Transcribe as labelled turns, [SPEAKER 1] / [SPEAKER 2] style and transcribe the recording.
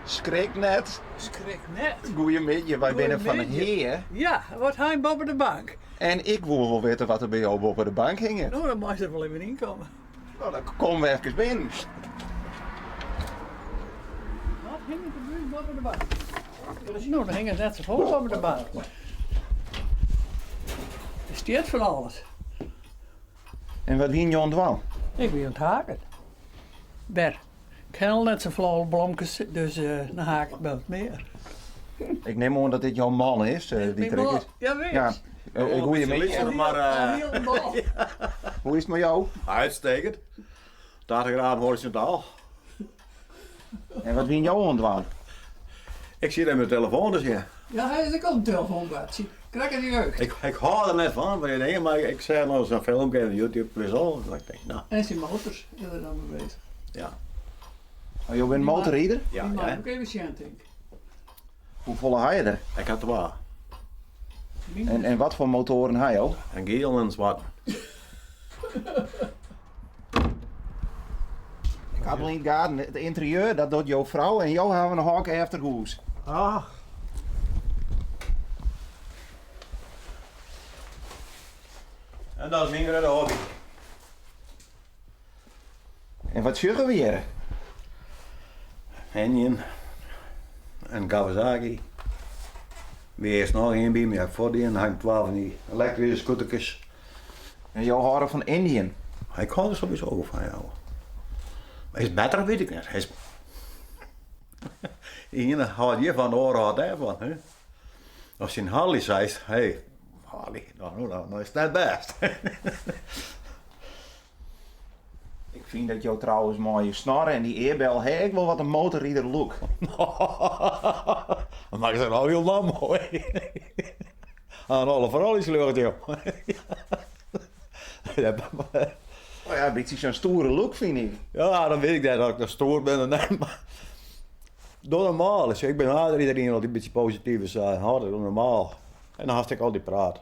[SPEAKER 1] Skrik net.
[SPEAKER 2] Skrik net.
[SPEAKER 1] Goeiemiddei, wy binne fan
[SPEAKER 2] Goeiemiddei.
[SPEAKER 1] Hea.
[SPEAKER 2] Ja, wat ha jim boppe de bank?
[SPEAKER 1] En ik woe wol witte wat der by jo boppe de bank hinget.
[SPEAKER 2] No, dan meist der wol even ynkomme.
[SPEAKER 1] No, dan komme we efkes binnen.
[SPEAKER 2] Wat hinget der by ús boppe de bank? No, der hinget net safolle boppe de bank. Der stiet fan alles.
[SPEAKER 1] En wat wiene jo oan it dwaan?
[SPEAKER 2] Ik wie oan it haken. Wer. Ik ha al net safolle blomkes, dus dan haak ik wat mear.
[SPEAKER 1] Ik nim oan dat dit jo man is, dy't der ek is.
[SPEAKER 2] Ja, wis.
[SPEAKER 1] Ja. Goeiemiddei.
[SPEAKER 3] Maar,
[SPEAKER 1] Hoe is it mei jo?
[SPEAKER 3] Uitstekend. 80 graden horizontaal.
[SPEAKER 1] En wat wiene jo oan it dwaan?
[SPEAKER 3] Ik sit even mijn telefoon te sjen.
[SPEAKER 2] Ja, hy is ek op in telefoanboartsje. Krekt as de jeugd.
[SPEAKER 3] Ik hâld der net fan, fan dy dingen, mar ik seach noch sa'n filmke op YouTube, wis al. Ik tink, no.
[SPEAKER 2] En syn motors is er dan mei bezich.
[SPEAKER 3] Ja.
[SPEAKER 1] Oh, jo binne motorrider?
[SPEAKER 3] Ja.
[SPEAKER 2] Dy mei ik even sjen, tink.
[SPEAKER 1] Hoefolle ha je der?
[SPEAKER 3] Ik ha twa.
[SPEAKER 1] En wat foar motoaren ha jo?
[SPEAKER 3] In giel en in swart.
[SPEAKER 1] Ik ha wol yn it gaten, it ynterieur dat docht jo frou en jo hawwe in hok efter hûs.
[SPEAKER 3] Ah. En dat is myn grutte hobby.
[SPEAKER 1] En wat sjogge we hjir?
[SPEAKER 3] Indian en Kawasaki. Wie earst noch ien by my, ha ik fuortdien, dan ha ik twa fan dy elektryske scooterkes.
[SPEAKER 1] En jo hâlde fan Indian?
[SPEAKER 3] Ik hâld der sowieso wol fan, ja. Mar is it better, wit ik net. Is... De iene hâldt hjirfan, de oare hâldt dêrfan. Hè? As tsjin Harley seist, hey, Harley, no, dan is it net bêst.
[SPEAKER 1] Ik fyn dat jo trouwens mei je snorre en dy earbel ha ek wol wat in motorrider look.
[SPEAKER 3] Dan makke se al hielendal moai. Aan alle foaral is lucht, joh.
[SPEAKER 1] Oh ja, in bytsje sa'n stoere look fyn ik.
[SPEAKER 3] Ja, dan wit ik net of ik noch stoer bin of net, mar doe normaal. Ik bin aardich iderien altyd in bytsje posityf en sa, hâld it normaal. En dan hast ek altyd praat.